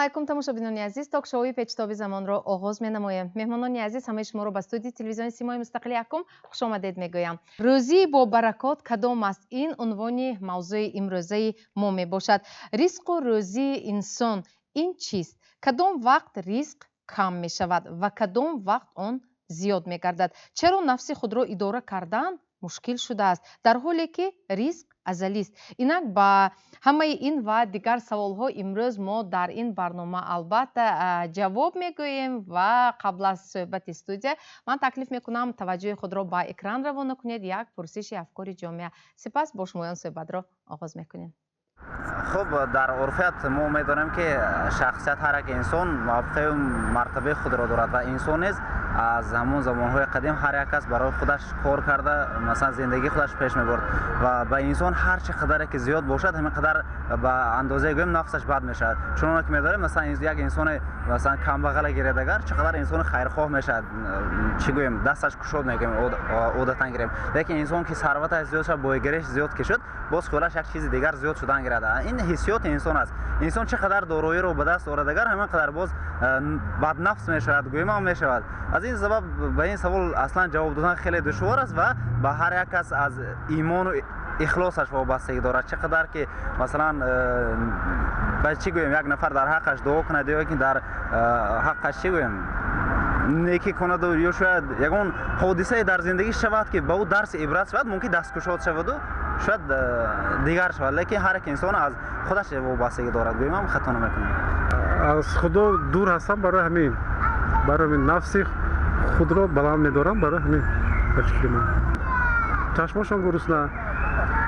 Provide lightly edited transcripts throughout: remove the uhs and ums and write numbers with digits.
Алайкум, тамошобинони азиз. Ток-шоуи «Печтоби замонро» оғоз менамоем. Меҳмонони азиз, ҳамаи шуморо ба студияи телевизиони «Симои мустақили якум» хушомадед мегӯям. Рӯзии бо баракот кадом аст? Ин унвони мавзӯи имрӯзаи мо мебошад. Ризқу рӯзии инсон ин чист? Кадом вақт ризқ кам мешавад ва кадом вақт он зиёд мегардад? Чаро нафси худро идора кардан мушкил шудааст, дар ҳоле ки ризқ азалист? Инак, ба ҳамаи ин ва дигар саволҳо имрӯз мо дар ин барнома, албатта, ҷавоб мегӯем. Ва қабл аз суҳбати студия ман таклиф мекунам, таваҷҷӯҳи худро ба экран равона кунед. Як пурсиши афкори ҷомеа, сипас бо шумоён суҳбатро оғоз мекунем. Хуб, дар урфият мо медонем, ки шахсият, ҳар як инсон мавқеу мартабаи худро дорад ва инсон низ аз ҳамон замонҳои қадим ҳар як кас барои худаш кор карда, масалан, зиндагии худаш пеш мебурд. Ва ба инсон ҳар чӣ қадаре ки зиёд бошад, ҳамин қадар ба андозаи, гӯем, нафсаш бад мешавад. Чуноне ки медонем, масалан, як инсоне, масалан, камбағала гиред агар, чӣ қадар инсони хайрхоҳ мешавад, чӣ гӯем, дасташ кушод мегӯем, одатан гирем. Лекин инсон ки сарваташ зиёд шуд, бойгариш зиёд ки шуд, боз хаёлаш як чизи дигар зиёд шудан гирад. Ин ҳиссиёти инсон аст. Инсон чӣ қадар дороиро ба даст орад агар, ҳамин қадар боз баднафс мешавад, гӯем, мешавад. Аз ин сабаб ба ин савол аслан ҷавоб додан хеле душвор аст ва ба ҳар як кас аз имону ихлосаш вобастагӣ дорад. Чӣ қадар ки, масалан, ба чӣ гӯем, як нафар дар ҳаққаш дуо кунад ё ки дар ҳаққаш, чӣ гӯем, некӣ кунаду ё шояд ягон ҳодисае дар зиндагӣ шавад, ки ба ӯ дарси ибрат шавад, мумкин дасткушод шаваду шояд дигар шавад. Лекин ҳар як инсон аз худаш вобастагӣ дорад, гӯем, хато намекунам. Аз Худо дур ҳастам, барои ҳамин нафси худро баланд медорам. Барои ҳамин, ба фикри ман, чашмошон гурусна,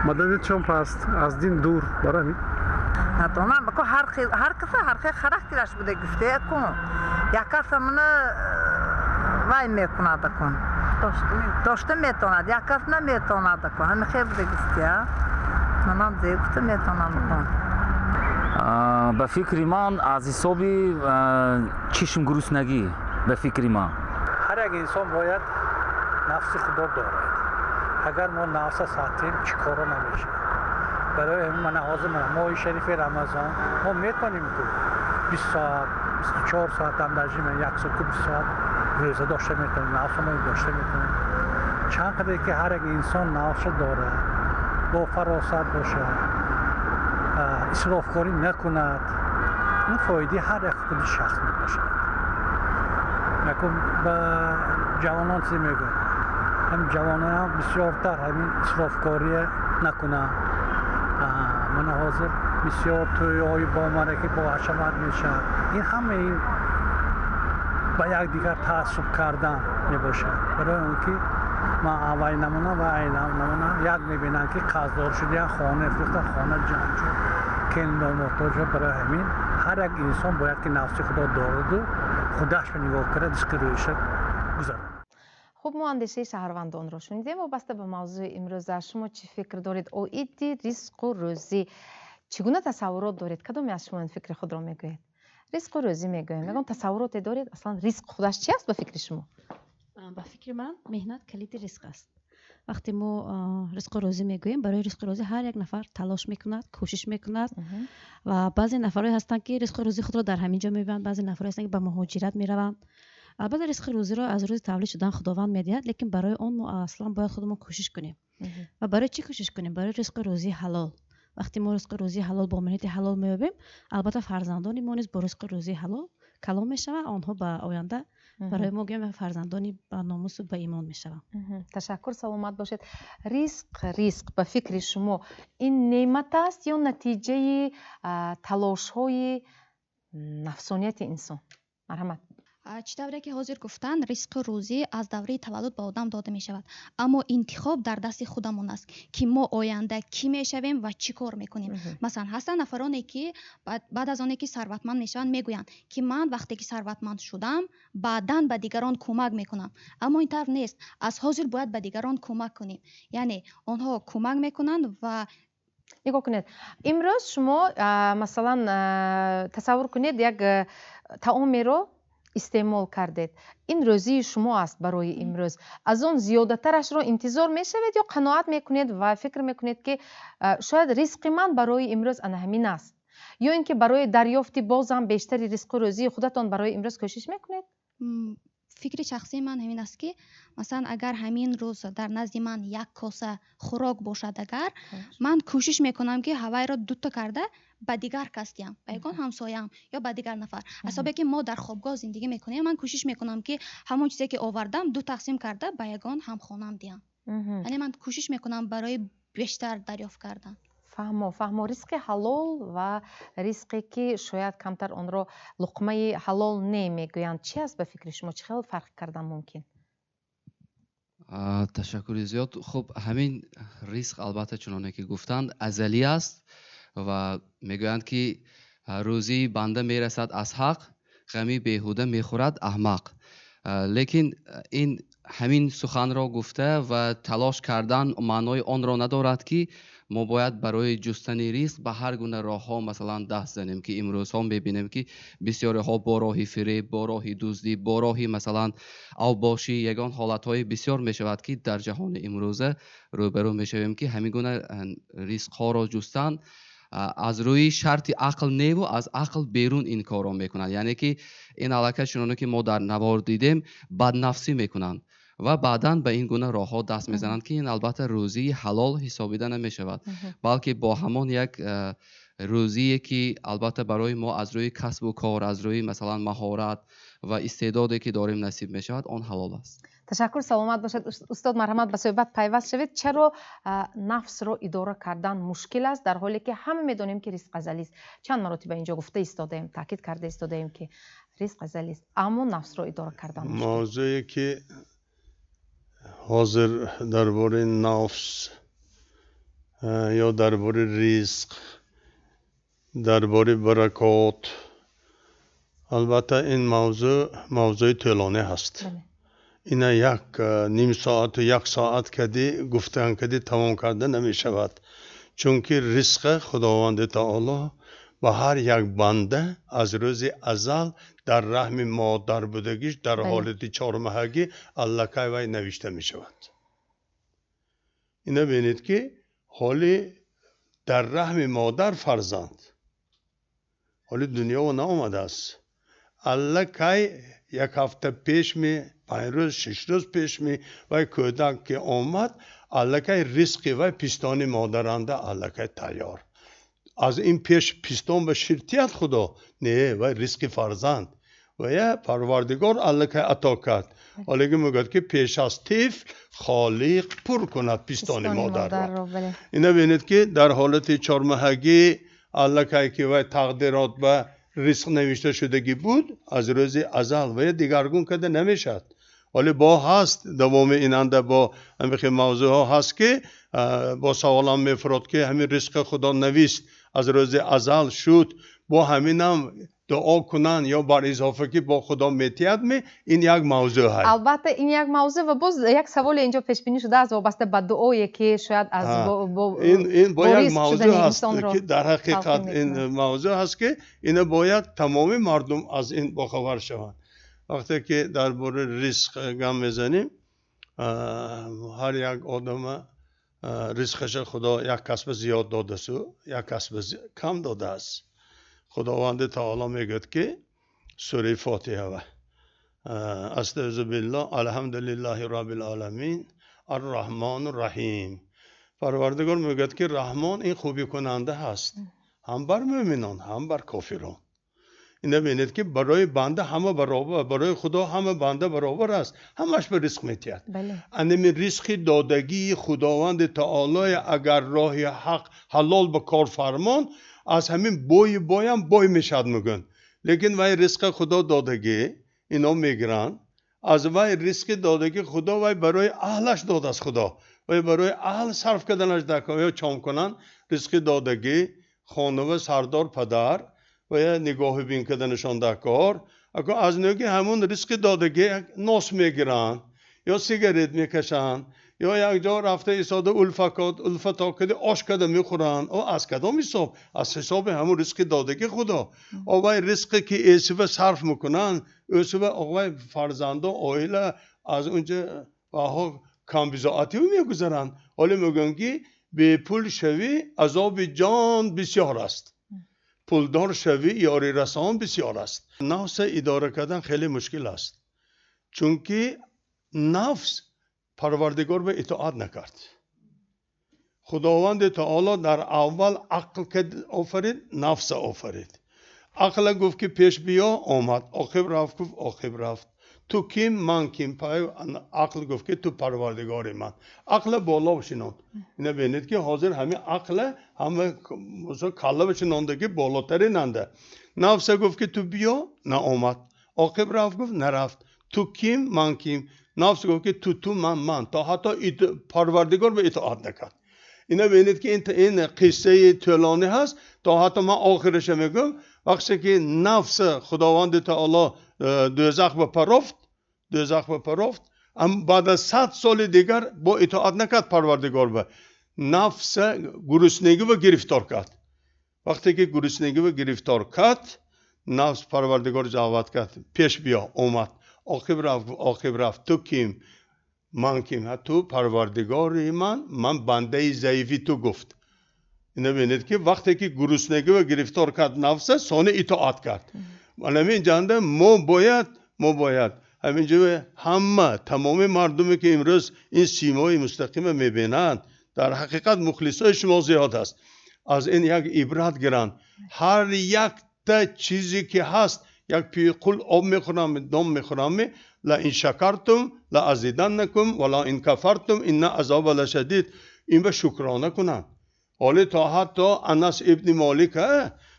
маданиятшон паст, аз дин дур, барои ҳамин. Надонам, ку ҳар каса ҳар хел характераш буда гуфте кун. Як каса мана вай мекунад кун, дошта метавонад, як кас наметавонад кун. Ҳами хел буда гуфтия, манам зе гуфта метавонам кун. Ба фикри ман, аз ҳисоби чишмгуруснагӣ, ба фикри ман. Ҳар як инсон бояд нафси худо дорад. Агар мо нафса сатем, чӣ коро намешавад. Барои ҳамин мана ҳозир, мана моҳи шарифи Рамазон, мо метавонем ку 20 соат, 24 соат ҳам, даже як соату 20 соат рӯза дошта метавонем, нафса мо дошта метавонем. Чанд қадаре ки ҳар як инсон нафса дорад, бо фаросат бошад, исрофкорӣ накунад, ин фоидаи ҳар як худи шахс мебошад. Якум, ба ҷавонон чизе мегӯям, ҳамин ҷавононам бисёртар ҳамин исрофкория накунанд. Мана ҳозир бисёр тӯйҳои бомараки, бо ҳашамат мешавад. Ин ҳама ин ба якдигар таассуб кардан мебошад. Барои он ки ман аввай намуна ва ай намуна як мебинанд, ки қарздор шудиян, хона фурӯхта, хона ҷамъ шуд, келиндомодҳо. Барои ҳамин ҳар як инсон бояд ки нафси худо дораду худашро нигоҳ кунад, ризқи рӯзиша гузаронад. Хуб, мо андешаи шаҳрвандонро шунидем вобаста ба мавзӯи имрӯза. Шумо чӣ фикр доред оиди ризқу рӯзӣ? Чӣ гуна тасаввурот доред? Кадоме аз шумо фикри худро мегӯед? Ризқу рӯзӣ мегӯем, ягон тасаввуроте доред? Аслан ризқ худаш чи аст, ба фикри шумо? Ба фикри ман, меҳнат калиди ризқ аст. Вақте мо ризқу рӯзӣ мегӯем, барои ризқу рӯзӣ ҳар як нафар талош мекунад, кӯшиш мекунад. Ва баъзе нафарое ҳастанд, ки ризқу рӯзии худро дар ҳамин ҷо мебинанд, баъзе нафарое ҳастанд, ки ба муҳоҷират мераванд. Албатта, ризқи рӯзиро аз рӯзи тавлид шудан Худованд медиҳад, лекин барои он мо аслан бояд худамон кӯшиш кунем. Ва барои чӣ кӯшиш кунем? Барои ризқу рӯзии ҳалол. Вақте мо ризқу рӯзии ҳалол бо меҳнати ҳалол меёбем, албатта, фарзандони мо низ бо ризқу рӯзии ҳалол калон мешаванд. Онҳо ба оянда барои мо, гӯем, фарзандони ба номусу ба имон мешаванд. Ташаккур, саломат бошед. Ризқ, ба фикри шумо, ин неъмат аст ё натиҷаи талошҳои нафсонияти инсон? Марҳамат. Чӣ тавре ки ҳозир гуфтанд, ризқу рӯзӣ аз давраи таваллуд ба одам дода мешавад, аммо интихоб дар дасти худамон аст, ки мо оянда кӣ мешавем ва чӣ кор мекунем. Масалан, ҳастанд нафароне, ки баъд аз оне ки сарватманд мешаванд, мегӯянд, ки ман вақте ки сарватманд шудам, баъдан ба дигарон кӯмак мекунам. Аммо ин тавр нест, аз ҳозир бояд ба дигарон кӯмак кунем, яъне онҳо кӯмак мекунанд ва Нигоҳ кунед, имрӯз шумо, масалан, тасаввур кунед, як таомеро истеъмол кардед. Ин рӯзии шумо аст барои имрӯз. Аз он зиёдатарашро интизор мешавед ё қаноат мекунед ва фикр мекунед, ки шояд ризқи ман барои имрӯз ана ҳамин аст? Ё ин ки барои дарёфти боз ҳам бештари ризқу рӯзии худатон барои имрӯз кӯшиш мекунед? Фикри шахсии ман ҳамин аст, ки масалан, агар ҳамин рӯз дар назди ман як коса хӯрок бошад, агар ман кӯшиш мекунам, ки ҳавайро дута карда ба дигар кас диҳам, ба ягон ҳамсояам ё ба дигар нафар. Асобе ки мо дар хобгоҳ зиндагӣ мекунем, ман кӯшиш мекунам, ки ҳамон чизе ки овардам, ду тақсим карда ба ягон ҳамхонаам диҳам. Яъне ман кӯшиш мекунам барои бештар дарёфт кардан. Фаҳмо, фаҳмо. Ризқи ҳалол ва ризқе ки шояд камтар онро луқмаи ҳалол не мегӯянд, чи аст? Ба фикри шумо, чӣ хел фарқ кардан мумкин? Ташаккури зиёд. Хуб, ҳамин ризқ, албатта, чуноне ки гуфтанд, азалӣ аст ва мегӯянд, ки рӯзии банда мерасад аз ҳақ, ғами беҳуда мехӯрад аҳмақ. Лекин ин ҳамин суханро гуфта ва талош кардан маънои онро надорад, ки мо бояд барои ҷустани ризқ ба ҳар гуна роҳҳо, масалан, даст занем, ки имрӯзҳо мебинем, ки бисёриҳо бо роҳи фиреб, бо роҳи дуздӣ, бо роҳи, масалан, авбошӣ, ягон ҳолатҳои бисёр мешавад, ки дар ҷаҳони имрӯза рӯбарӯ мешавем, ки ҳамин гуна ризқҳоро ҷустан аз рӯи шарти ақл неву аз ақл берун ин корро мекунанд. Яъне ки ин аллакай, чуноне ки мо дар навор дидем, баднафсӣ мекунанд ва баъдан ба ин гуна роҳҳо даст мезананд, ки ин албатта рӯзии ҳалол ҳисобида намешавад, балки бо ҳамон як рӯзие ки албатта барои мо аз рӯи касбу кор, аз рӯи, масалан, маҳорат ва истеъдоде ки дорем, насиб мешавад, он ҳалол аст. Ташаккур, саломат бошед. Устод, марҳамат, ба суҳбат пайваст шавед. Чаро нафсро идора кардан мушкил аст, дар ҳоле ки ҳама медонем, ки ризқ азалист? Чанд маротиба инҷо гуфта истодаем, таъкид карда истодаем, ки ризқ азалист, аммо нафсро идора кардан мушкил. Мавзӯе ки ҳозир дар бораи нафс ё дар бораи ризқ, дар бораи баракот, албатта, ин мавзӯъ мавзӯи тӯлонӣ ҳаст. Ина як ним соату як соат кади гуфтан кади тамом карда намешавад, чунки ризқа Худованди Таоло ба ҳар як банда аз рӯзи азал дар раҳми модар будагиш, дар ҳолати чормаҳагӣ аллакай вай навишта мешавад. Ина бинед, ки ҳоли дар раҳми модар фарзанд ҳоли дунёво наомадааст, аллакай як ҳафта пешми, 5 рӯз, 6 рӯз пешми вай кӯдак ки омад, аллакай ризқи вай пистони модаранда аллакай тайёр. Аз ин пеш пистон ба ширтият Худо не, вай ризқи фарзанд вая Парвардигор аллакай ато кард. Ҳолаги мегӯяд, ки пеш аз тифл Холиқ пур кунад пистони модарро. Ина бинед, ки дар ҳолати чормаҳагӣ аллакай ки вай тақдирот ба ризқ навишта шудагӣ буд аз рӯзи азал, вая дигаргун карда намешавад. Ҳоле бо ҳаст давоми инанда, бо ҳамихи мавзӯъҳо ҳаст, ки бо саволам мефурод, ки ҳамин ризқи Худо навист аз рӯзи азал шуд, бо ҳаминам дуо кунанд ё бар изофа ки бо Худо метиҳад ми? Ин як мавзӯъ ҳаст. Албатта, ин як мавзӯъ ва боз як саволе инҷо пешбинӣ шудааст вобаста ба дуое, ки шояд аз ин бо як мавзӯъ ҳаст, ки дар ҳақиқат ин мавзӯъ ҳаст, ки ина бояд тамоми мардум аз ин бохабар шаванд. Вақте ки дар бораи ризқ гап мезанем, ҳар як одама ризқаша Худо як касба зиёд додасу як касба кам додааст. Худованди Таоло мегӯяд, ки сураи Фотиҳа: "Астаъузу биллоҳ, алҳамдулиллаҳи роббил оламин, арраҳмону раҳим". Парвардигор мегӯяд, ки Раҳмон ин хубикунанда ҳаст ҳам бар мӯминон, ҳам бар кофирон. Ина бинед, ки барои банда ҳама баробар, барои Худо ҳама банда баробар аст, ҳамаш ба ризқ метиҳад. Анами ризқи додагии Худованди Таолои агар роҳи ҳақ ҳалол ба кор фармон, аз ҳамин бои боям бой мешавад, мегӯянд. Лекин вай ризқа Худо додагӣ ино мегиранд. Аз вай ризқи додагӣ Худо вай барои аҳлаш додааст, Худо вай барои аҳл сарф карданаш ё чом кунанд. Ризқи додагӣ хонава сардор падар ва я нигоҳи бин карданашон дар кор. Аз нӯги ҳамун ризқи додагӣ нос мегиранд ё сигарет мекашанд ё як ҷо рафта истода улфато кади ош када мехӯранд. О аз кадом ҳисоб? Аз ҳисоби ҳамун ризқи додагӣ Худо. О вай ризқе ки эсива сарф мекунанд, ӯсива вай фарзандо, оила аз унҷа ваҳо камбизоатӣ мегузаранд. Ҳоле мегӯянд, ки бепул шавӣ, азоби ҷон бисёр аст. Пулдор шавӣ, ёрирасон бисёр аст. Нафс идора кардан хеле мушкил аст, чунки нафс Парвардигор ба итоат накард. Худованди таоло дар аввал ақл офарид, нафс офарид. Ақл гуфт ки пеш биё, омад. Оқиб рафт, гуфт оқиб рафт. Ту ким, ман ким? Ақл гуфт ки ту Парвардигори ман. Ақл боло шинонд. Ина бинед ки ҳозир ҳамин ақл ҳама калла шинонда ки болотаринанда. Нафс гуфт ки ту биё, наомад. Оқиб рафт, гуфт нарафт. Ту ким, ман ким? Нафс гуфт ки ту ман ман. То ҳатто Парвардигор ба итоат накард. Ина бинед ки ин қиссаи тӯлонӣ ҳаст, то ҳатто ман охираша мегӯям. Вақте ки нафс Худованди таоло дӯзах ба парофт, баъд аз 100 соли дигар бо итоат накард Парвардигор ба. Нафс гуруснагӣ ба гирифтор кард. Вақте ки гуруснагӣ ба гирифтор кард, нафс Парвардигор даъват кард, пеш биё, омад. Оқиб рафт, оқиб рафт. Ту ким, ман ким? Ту Парвардигори ман, ман бандаи заифи ту гуфт. Ина бинед ки вақте ки гуруснагӣ ба гирифтор кард нафса, сони итоат кард. Ҳамин ҷанда мо бояд ҳамин ҷо ҳама тамоми мардуме ки имрӯз ин симои мустақима мебинанд, дар ҳақиқат мухлисои шумо зиёд аст, аз ин як ибрат гиранд. Ҳар якта чизе ки ҳаст, як пиқул об мехӯрам, дом мехӯрам, ла ин шакартум ла азиданнакум ва ла ин кафартум инна азоба лашадид. Ин ба шукрона кунанд. Ҳоле то ҳатто Анас ибни Молик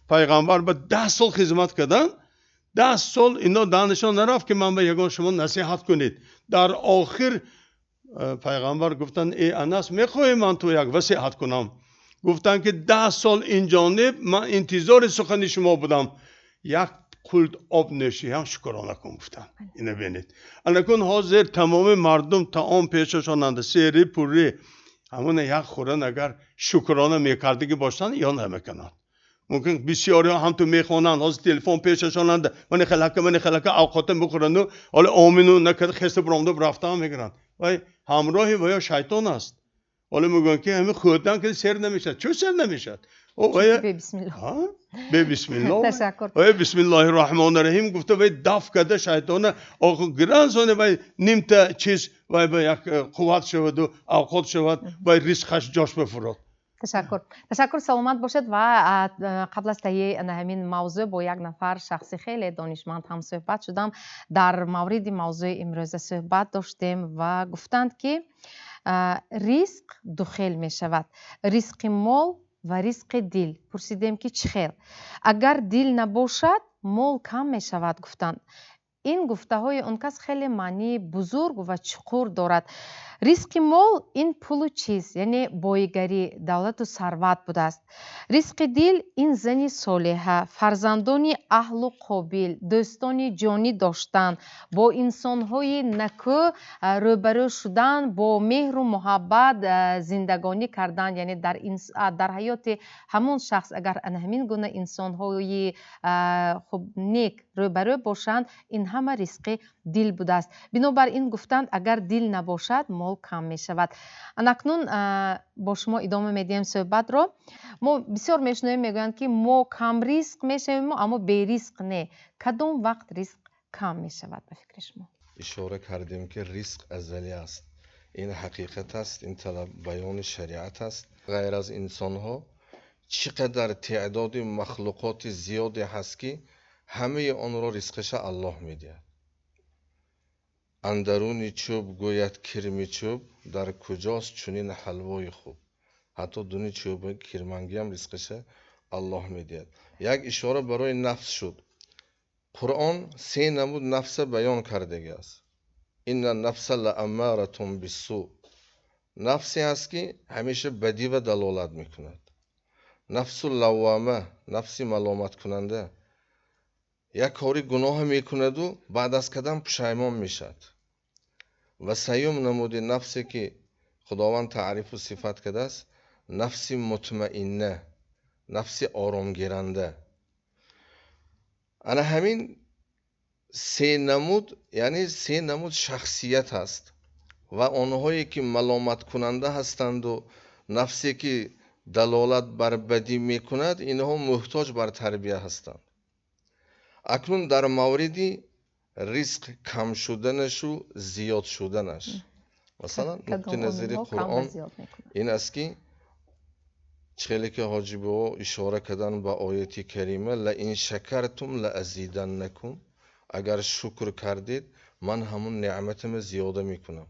пайғамбар ба 10 сол хизмат карданд. 10 сол ино данишон нарафт ки ман ба ягон шумо насиҳат кунед. Дар охир пайғамбар гуфтанд: эй Анас, мехоҳӣ ман ту як васиҳат кунам? Гуфтанд ки 10 сол инҷониб ман интизори сухани шумо будам. Як қулт об нӯшӣ ҳам шукрона кун гуфтанд. Ина бинед. Анакун ҳозир тамоми мардум таом пешашонанд, сери пурӣ. Ҳамон як хӯран агар шукрона мекардагӣ бошанд, ё намекунанд. Мумкин бисёриҳо ҳам ту мехонанд, ҳозир телефон пешашонанд, мани халака, мани халака авқота мехӯранду, ҳоло омину накарда хеста буромда рафтаам мегиранд. Вай ҳамроҳи вая шайтон аст. Ҳоло мегӯянд ки ҳамин хӯрдан ки сер намешавад. Чун сер намешавад? Бе бисмиллоҳ. Ташаккур. Вай бисмиллоҳир раҳмонир раҳим гуфта вай даф карда шайтона, охир гиран соне вай нимта чиз вай ба як қувват шаваду авқот шавад, вай ризқаш ҷош бифурод. Ташаккур. Ташаккур, саломат бошед. Ва қабл аз таҳияи ҳамин мавзӯъ бо як нафар шахси хеле донишманд ҳам суҳбат шудам. Дар мавриди мавзӯи имрӯза суҳбат доштем ва гуфтанд ки ризқ ду хел мешавад: ризқи мол ва ризқи дил. Пурсидем ки чӣ хел? Агар дил набошад, мол кам мешавад, гуфтанд. Ин гуфтаҳои он кас хеле маънии бузург ва чуқур дорад. Ризқи мол ин пулу чиз, яъне боигарӣ, давлату сарват будааст. Ризқи дил ин зани солиҳа, фарзандони аҳлу қобил, дӯстони ҷонӣ доштан, бо инсонҳои накӯ рӯбарӯ шудан, бо меҳру муҳаббат зиндагонӣ кардан, яъне дар ҳаёти ҳамон шахс агар ана ҳамин гуна инсонҳои хуб нек рӯбарӯ бошанд, ин ҳама ризқи дил будааст. Бинобар ин гуфтанд, агар дил набошад, мол кам мешавад. Анакнун бо шумо идома медиҳем суҳбатро. Мо бисёр мешунавем, мегӯянд ки мо камризқ мешавем, аммо беризқ не. Кадом вақт ризқ кам мешавад ба фикри шумо? Ишора кардем ки ризқ азалӣ аст. Ин ҳақиқат аст, ин талаб баёни шариат аст. Ғайр аз инсонҳо чӣ қадар теъдоди махлуқоти зиёде ҳаст ки ҳамаи онро ризқиша Аллоҳ медиҳад. Андаруни чӯб гӯяд кирми чӯб, дар куҷост чунин ҳалвои хуб. Ҳатто дуни чӯби кирмангиам ризқиша Аллоҳ медиҳад. Як ишора барои нафс шуд. Қуръон се намуд нафса баён кардагиаст. Инна нафса лааммаратун биссу. Нафсе ҳаст ки ҳамеша бадӣ ва далолат мекунад. Нафсу лаввама, нафси маломаткунанда. Як кори гуноҳ мекунаду баъд аз кадан пушаймон мешавад. Ва сеюм намуди нафсе ки Худованд таърифу сифат кардааст, нафси мутмаинна, нафси оромгиранда. Ана ҳамин се намуд, яъне се намуд шахсият аст ва онҳое ки маломаткунанда ҳастанду нафсе ки далолат бар бадӣ мекунад, инҳо муҳтоҷ бар тарбия ҳастанд. Акнун дар мавриди ризқ кам шуданашу зиёд шуданаш, масалан нуқтаи назари Қуръон ин аст ки хеле ки ҳоҷи бобо ишора карданд ба ояти карима: лаин шакартум лаазиданнакум, агар шукр кардед ман ҳамун неъматамро зиёда мекунам,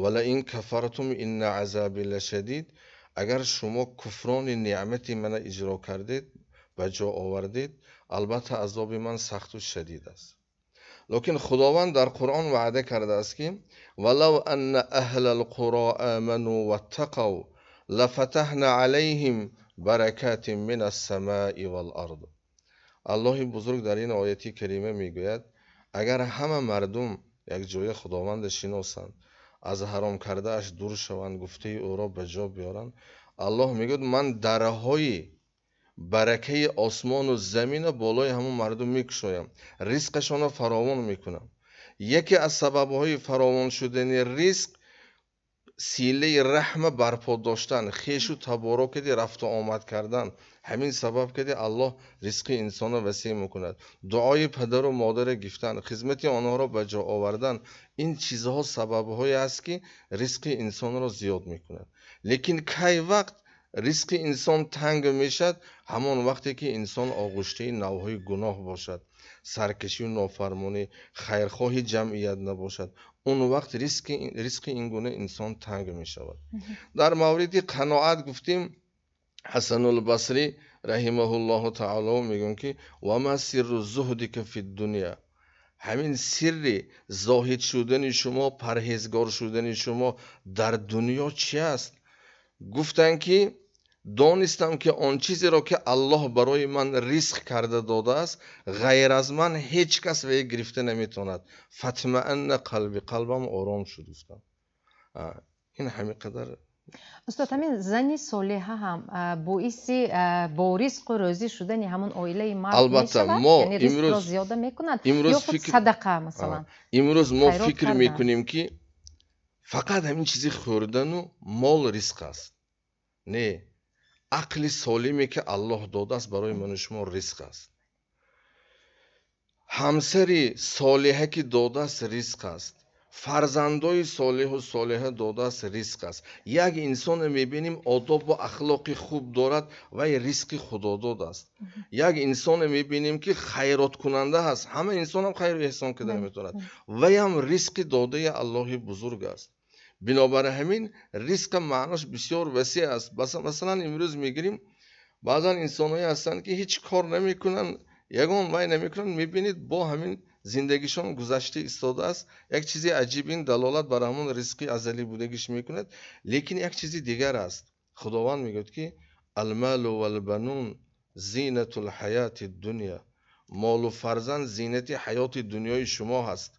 ва лаин кафартум инна азаби лашадид, агар шумо куфрони неъмати мана иҷро кардед, ба ҷо овардед, албатта азоби ман сахту шадид аст. Лекин Худованд дар Қуръон ваъда кардааст ки валав анна аҳлал қуро аману ваттақав лафатаҳна алайҳим баракатин минас самаи вал ард. Аллоҳи бузург дар ин ояти карима мегӯяд агар ҳама мардум як ҷоя Худовандро шиносанд, аз ҳаром кардааш дур шаванд, гуфтаи ӯро ба ҷо биёранд, Аллоҳ мегӯяд ман дарҳои баракаи осмону заминро болои ҳамон мардум мекушоям, ризқашонро фаровон мекунам. Яке аз сабабҳои фаровон шудани ризқ силаи раҳма барпо доштан, хешу таборо кади рафту омад кардан. Ҳамин сабаб кади Аллоҳ ризқи инсонро васеъ мекунад. Дуои падару модарро гирифтан, хизмати онҳоро ба ҷо овардан, ин чизҳо сабабҳое аст ки ризқи инсонро зиёд мекунад. Лекин кай вақт ризқи инсон танг мешавад? Ҳамон вақте ки инсон оғуштаи навъҳои гуноҳ бошад, саркашию нофармонӣ, хайрхоҳи ҷамъият набошад, он вақт ризқи ин гуна инсон танг мешавад. Дар мавриди қаноат гуфтем, Ҳасанулбасрӣ раҳимаҳуллоҳу таоло мегӯянд ки вама сирру зуҳдика фиддунья, ҳамин сирри зоҳид шудани шумо, парҳезгор шудани шумо дар дунё чи аст? Гуфтанд ки донистам ки он чизеро ки Аллоҳ барои ман ризқ карда додааст, ғайр аз ман ҳеҷ кас вай гирифта наметавонад. Фатмаанна қалби, қалбам ором шуд, гуфтам. Ин ҳамин қадар. Устод, ҳамин зани солиҳа ҳам боиси бо ризқу рӯзӣ шудани ҳамон оилаи мард мешавад? Яъне ризқро зиёда мекунад ё худ садақа масалан? Имрӯз мо фикр мекунем ки фақат ҳамин чизи хӯрдану мол ризқ аст. Не, ақли солиме ки Аллоҳ додааст барои ману шумо ризқ аст. Ҳамсари солиҳа ки додааст ризқ аст. Фарзандои солиҳу солиҳа додааст ризқ аст. Як инсоне мебинем одобу ахлоқи хуб дорад, вай ризқи худодод аст. Як инсоне мебинем ки хайроткунанда аст, ҳама инсонам хайру эҳсон карда метавонад, вайам ризқи додаи Аллоҳи бузург аст. Бинобар ҳамин ризқ маънош бисёр васеъ аст. Масалан имрӯз мегирем баъзан инсонҳое ҳастанд ки ҳеҷ кор намекунанд, ягон вай намекунанд, мебинед бо ҳамин зиндагишон гузашта истодааст. Як чизи аҷиб ин далолат бар ҳамон ризқи азалӣ будагиш мекунад. Лекин як чизи дигар аст. Худованд мегӯяд ки алмалу валбанун зинатул ҳаяти дунё, молу фарзанд зинати ҳаёти дунёи шумо ҳаст.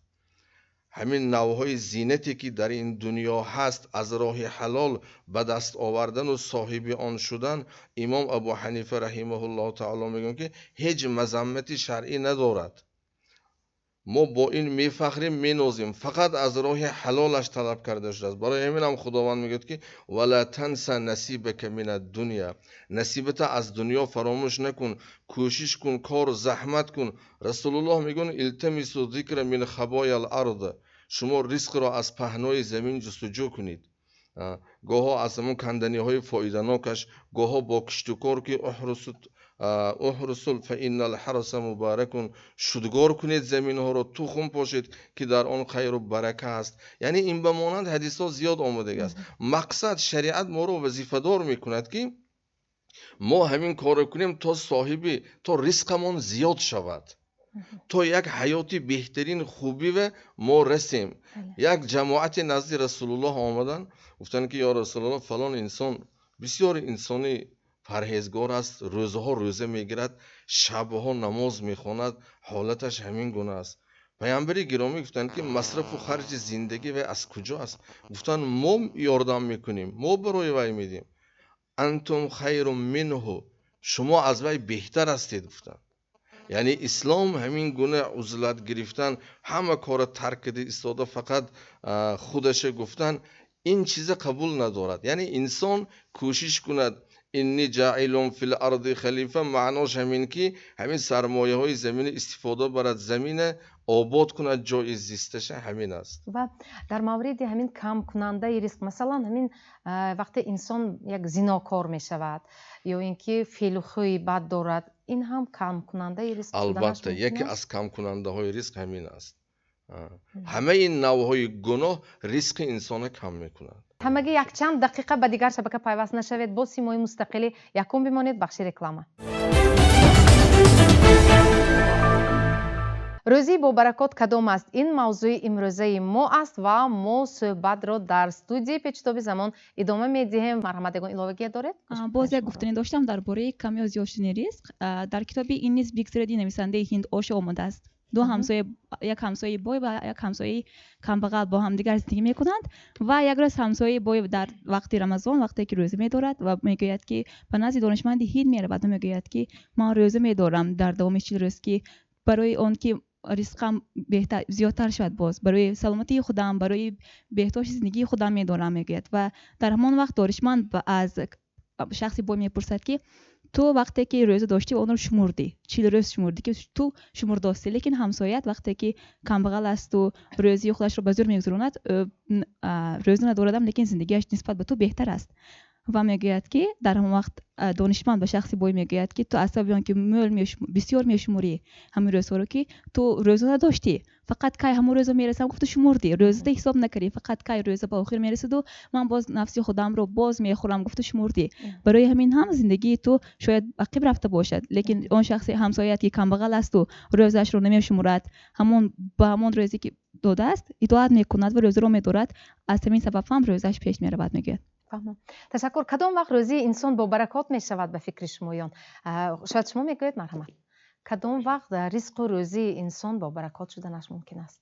Ҳамин навъҳои зинате ки дар ин дунё ҳаст аз роҳи ҳалол ба даст овардану соҳиби он шудан, имом Абу Ҳанифа раҳимаҳуллоҳу таоло мегӯянд ки ҳеҷ мазаммати шаръӣ надорад. Мо бо ин мефахрем, менозем, фақат аз роҳи ҳалолаш талаб карда шудааст. Барои ҳамин ҳам Худованд мегӯяд ки вала танса насибака минад дунё, насибата аз дунё фаромӯш накун, кӯшиш кун, кор заҳмат кун. Расулуллоҳ мегӯянд илтамису зикра мин хабоял ард, шумо ризқро аз паҳнои замин ҷустуҷӯ кунед. Гоҳо аз ҳамон канданиҳои фоиданокаш, гоҳо бо киштукор ки уҳрусул фаиннал ҳарса мубаракун, шудгор кунед заминҳоро, тухм пошед ки дар он хайру барака аст. Яъне ин ба монанд ҳадисҳо зиёд омадагааст. Мақсад шариат моро вазифадор мекунад ки мо ҳамин корро кунем то соҳиби, то ризқамон зиёд шавад, то як ҳаёти беҳтарин хубиве мо расем. Як ҷамоати назди Расулуллоҳ омаданд, гуфтанд ки ё Расулуллоҳ, фалон инсон бисёр инсони парҳезгор аст, рӯзаҳо рӯза мегирад, шабҳо намоз мехонад, ҳолаташ ҳамин гуна аст. Паямбари гиромӣ гуфтанд ки масрафу харҷи зиндагӣ вай аз куҷо аст? Гуфтанд мо ёрдам мекунем, мо барои вай медиҳем. Антум хайрум минҳу, шумо аз вай беҳтар ҳастед, гуфтанд. Яъне ислом ҳамин гуна узлат гирифтан, ҳама корро тарк карда истода фақат худаша гуфтан, ин чиза қабул надорад. Яъне инсон кӯшиш кунад, Инни ҷаилун фил арди халифа маънош ҳамин ки ҳамин сармояҳои замина истифода барад, замина обод кунад, ҷои зисташа ҳамин аст. Ва дар мавриди ҳамин камкунандаи ризқ, масалан ҳамин вақте инсон як зинокор мешавад ё ин ки феълу хӯи бад дорад, ин ҳам камкунандаи ризқ шуданаш Албатта, мумкин яке аст? аз камкунандаҳои ризқ ҳамин аст. Ҳамаи навъҳои гуноҳ ризқи инсона кам мекунад. Ҳамагӣ якчанд дақиқа ба дигар шабака пайваст нашавед. Бо Симои мустақилӣ якум бимонед. Бахши реклама. Рӯзии бобаракот кадом аст? Ин мавзӯи имрӯзаи мо аст ва мо суҳбатро дар студияи Печитоби замон идома медиҳем. Марҳамат, ягон иловагие доред? Боз як гуфтанӣ доштам дар бораи кам ё зиёд шудани ризқ. Дар китоби Иннис Бигсреди нависандаи ҳинд Ошо омадааст. Ду ҳамсоя, як ҳамсояи бой ва як ҳамсояи камбағал бо ҳамдигар зиндагӣ мекунанд ва як рӯз ҳамсояи бой дар вақти Рамазон, вақте ки рӯза медорад ва мегӯяд ки ба назди донишманди ҳинд меравад ва мегӯяд ки ман рӯза медорам дар давоми 40 рӯз, ки барои он ки ризқам беҳтар зиёдтар шавад, боз барои саломатии худам, барои беҳдошти зиндагии худам медорам, мегӯяд. Ва дар ҳамон вақт донишманд аз шахси бой мепурсад ки ту вақте ки рӯза доштӣ онро шумурдӣ, 40 рӯз шумурдӣ, ки ту шумурдостӣ, лекин ҳамсояят вақте ки камбағал асту рӯзии худашро ба зӯр мегузаронад, рӯза надорадам, лекин зиндагиаш нисбат ба ту беҳтар аст. Ва мегӯяд ки дар ҳамон вақт донишманд ба шахси бой мегӯяд ки ту аз сабаби он ки мӯл бисёр мешумурӣ ҳамин рӯзҳоро, ки ту рӯза надоштӣ, фақат кай ҳамон рӯза мерасам гуфту шумурдӣ, рӯзада ҳисоб накардӣ, фақат кай рӯза ба охир мерасиду ман боз нафси худамро боз мехӯрам гуфту шумурдӣ. Барои ҳамин ҳам зиндагии ту шояд ақиб рафта бошад, лекин он шахси ҳамсояят ки камбағал асту рӯзаашро намешумурад, ҳамон ба ҳамон рӯзе ки додааст итоат мекунад ва рӯзаро медорад, аз ҳамин сабаб ҳам рӯзааш пеш меравад, мегӯяд. Фаҳмам. Ташаккур. Кадом вақт рӯзии инсон бобаракот мешавад ба фикри шумоён? Шояд шумо мегӯед, марҳамат. Кадом вақт ризқу рӯзии инсон бобаракот шуданаш мумкин аст?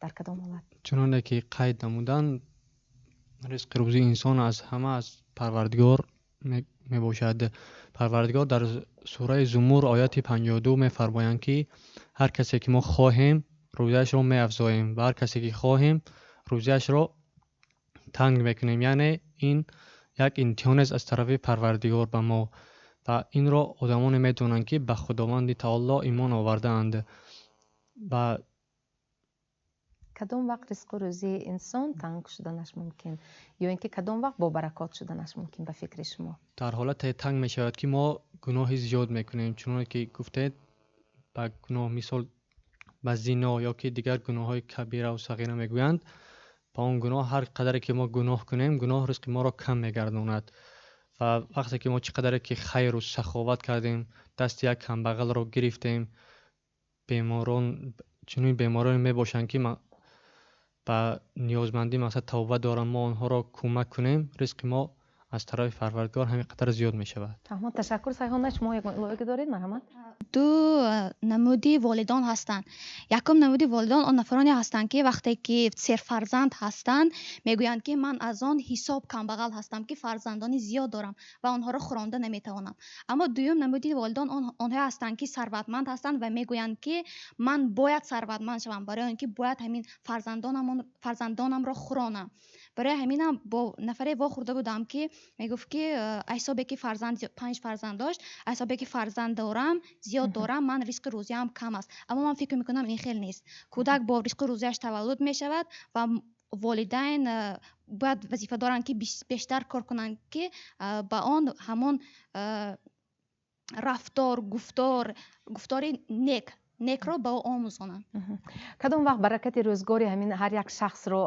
Дар кадом ҳолат? Чуноне ки қайд намуданд, ризқи рӯзии инсон аз ҳама аз Парвардигор мебошад. Парвардигор дар сураи Зумур ояти 52 мефармоянд ки ҳар касе ки мо хоҳем рӯзиашро меафзоем ва ҳар касе ки хоҳем рӯзиашро танг мекунем. Яъне ин як имтиҳонест аз тарафи Парвардигор ба мо ва инро одамоне медонанд ки ба Худованди Таоло имон овардаанд. Ва кадом вақт ризқу рӯзии инсон танг шуданаш мумкин ё ин ки кадом вақт бобаракот шуданаш мумкин ба фикри шумо? Дар ҳолате танг мешавад ки мо гуноҳи зиёд мекунем, чуноне ки гуфтед ба гуноҳ, мисол ба зино ё ки дигар гуноҳҳои кабираву сағира мегӯянд. Ба он гуноҳ ҳар қадаре ки мо гуноҳ кунем, гуноҳ ризқи моро кам мегардонад. Ва вақте ки мо чӣ қадаре ки хайру саховат кардем, дасти як камбағалро гирифтем, беморон чунин бемороне мебошанд ки ба ниёзмандӣ мақсад тавба доранд, мо онҳоро кӯмак кунем, ризқи мо аз тарафи Парвардигор ҳамин қадар зиёд мешавад. Фаҳмон, ташаккур. Сайҳона, шумо ягон иловагӣ доред? Марҳамат. Ду намуди волидон ҳастанд. Якум намуди волидон он нафароне ҳастанд ки вақте ки серфарзанд ҳастанд, мегӯянд ки ман аз он ҳисоб камбағал ҳастам ки фарзандони зиёд дорам ва онҳоро хӯронда наметавонам. Аммо дуюм намуди волидон онҳое ҳастанд ки сарватманд ҳастанд ва мегӯянд ки ман бояд сарватманд шавам, барои он ки бояд ҳамин фарзандонамро хӯронам. Барои ҳаминам бо нафаре вохӯрда будам ки мегуфт ки ҳисобе ки фарзанд 5 фарзанд дошт, ҳисобе ки фарзанд дорам, зиёд дорам, ман ризқи рӯзиам кам аст. Аммо ман фикр мекунам ин хел нест. Кӯдак бо ризқи рӯзиаш таваллуд мешавад ва волидайн бояд вазифа доранд ки бештар кор кунанд ки ба он ҳамон рафтор, гуфтори некро ба ӯ омӯзонанд. Кадом вақт баракати рӯзгори ҳамин ҳар як шахсро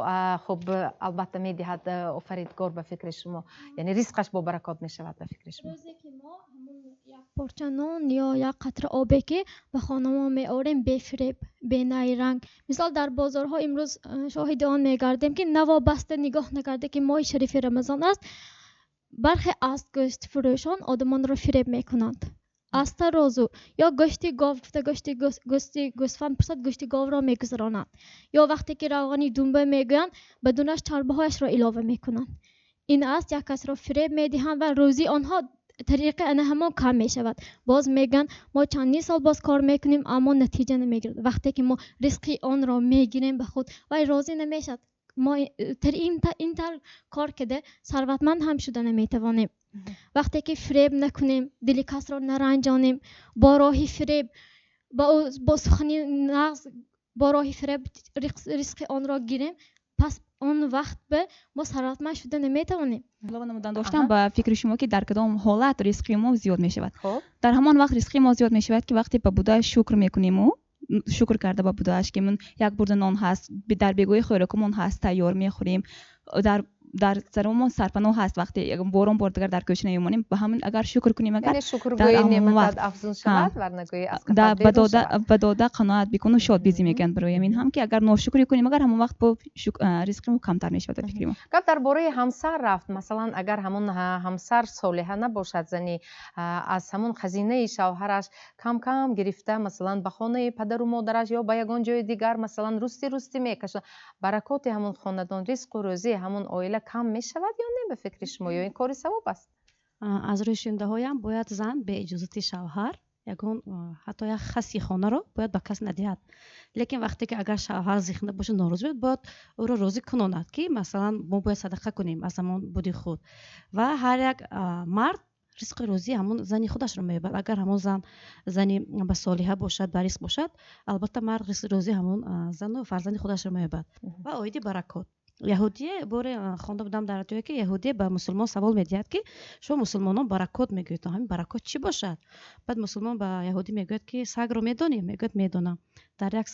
хуб албатта медиҳад офаридгор ба фикри шумо? Яъне ризқаш бо баракот мешавад ба фикри шумо? Рӯзе ки мо ҳамон як порча нон ё як қатра обе ки ба хонамо меорем, бефиреб, бенайранг. Мисол дар бозорҳо имрӯз шоҳиди он мегардем ки навобаста нигоҳ накарда ки моҳи шарифи Рамазон аст, бархе аз гӯштфурӯшон одамонро фиреб мекунанд. Аз тарозу ё гӯшти гов гуфта гӯшти гӯсфанд пурсад, гӯшти говро мегузаронанд. Ё вақте ки равғани думба мегӯянд, ба дунаш чарбаҳояшро илова мекунанд. Ин аст як касро фиреб медиҳанд ва рӯзии онҳо тариқи ана ҳамон кам мешавад. Боз мегӯянд мо чандин сол боз кор мекунем, аммо натиҷа намегирад. Вақте ки мо ризқи онро мегирем ба худ, вай розӣ намешавад. Мо ин тавр кор карда сарватманд ҳам шуда наметавонем. Вақте ки фиреб накунем, дили касро наранҷонем, бо роҳи фиреб, бо сухани нағз, бо роҳи фиреб ризқи онро гирем, пас он вақт ба мо сарватманд шуда наметавонем. Илова намудан доштам ба фикри шумо, ки дар кадом ҳолат ризқи мо зиёд мешавад. Дар ҳамон вақт ризқи мо зиёд мешавад, ки вақте ба будааш шукр мекуниму шукр карда ба будааш, ки ман як бурда нон ҳаст, дар бегоҳи хӯрокамон ҳаст, тайёр мехӯрем, дар саромон сарпаноҳ ҳаст, вақте борон бор дигар дар кӯча намемонем. Ба ҳамин агар шукр кунем, агар ба дода қаноат бикуну шод бизӣ мегӯянд. Барои ҳамин ҳам ки агар ношукрӣ кунем, агар ҳамон вақт бо ризқи мо камтар мешавад. Ба фикри мо гап дар бораи ҳамсар рафт. Масалан, агар ҳамон ҳамсар солиҳа набошад, зани аз ҳамон хазинаи шавҳараш кам кам гирифта, масалан, ба хонаи падару модараш ё ба ягон ҷои дигар, масалан, русти русти мекашад, баракоти ҳамон хонадон, ризқу рӯзии ҳамон оила кам мешавад ё не, ба фикри шумо, ё ин кори савоб аст? Аз рӯи шундаҳоям, бояд зан бе иҷозати шавҳар ягон ҳатто як хаси хонаро бояд ба кас надиҳад. Лекин вақте ки агар шавҳар зихна бошад, норозӣ бошад, бояд ӯро розӣ кунонад, ки масалан мо бояд садақа кунем аз ҳамон буди худ. Ва ҳар як мард ризқи рӯзии ҳамон зани худашро меёбад. Агар ҳамон зан зани ба солиҳа бошад, ба ризқ бошад, албатта мард ризқи рӯзии ҳамон зану фарзанди худашро меёбад. Ва оиди баракот, яҳудие боре хонда будам дар ҷое, ки яҳудие ба мусулмон савол медиҳад, ки шумо мусулмонон баракот мегӯед, ҳамин баракот чӣ бошад? Баъд мусулмон ба яҳудӣ мегӯяд, ки сагро медонӣ? Мегӯяд, медонам. Дар як